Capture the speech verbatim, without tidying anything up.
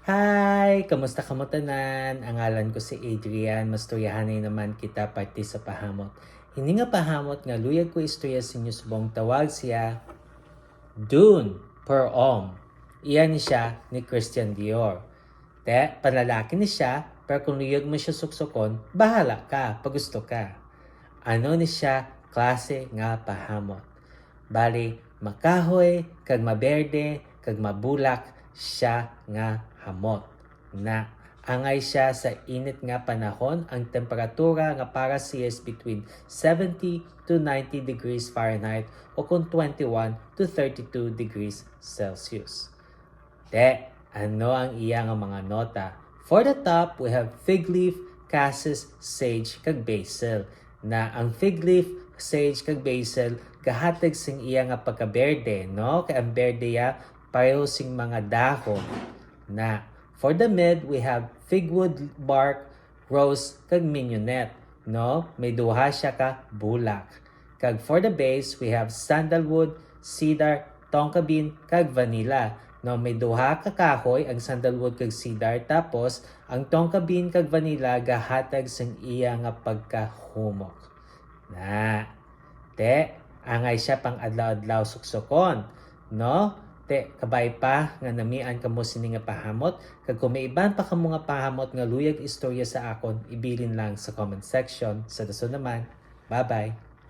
Hi! Kamusta kamo tanan? Ang ngalan ko si Adrian. Mastoryahanay naman kita parte sa pahamot. Hini nga pahamot nga luyag ko istorya sa inyo subong tawag siya Dune per Homme. Iya ni siya ni Christian Dior. Te, panlalaki ni siya, pero kung luyag mo siya suksukon, bahala ka, pagusto ka. Ano ni siya klase nga pahamot? Bali, makahoy, kag maberde, kag mabulak siya nga hamot. Na, angay siya sa init nga panahon, ang temperatura nga para siya is between seventy to ninety degrees Fahrenheit o kung twenty-one to thirty-two degrees Celsius. Te, ano ang iya nga mga nota? For the top, we have fig leaf, cassis, sage, kag basil. Na ang fig leaf, sage, kag basil gahatag sing iya nga pagkaberde, no? Kay ang berde ya pareho sing mga dahon. Na for the mid, we have figwood bark, rose, kag mignonette, no? May duha siya ka bulak. Kag for the base, we have sandalwood, cedar, tonka bean, kag vanilla. No, may duha ka kahoy ang sandalwood kag cedar, tapos ang tonka bean kag vanilla gahatag sang iya nga pagkahumok. Na, te, angay siya pang adlaw-adlaw suksukon, no? Te, kabay pa nga namian kamo sini nga pahamot, kag kung may iban pa kamo nga pahamot nga luyag istorya sa akon, ibilin lang sa comment section. Sa dason naman, bye-bye.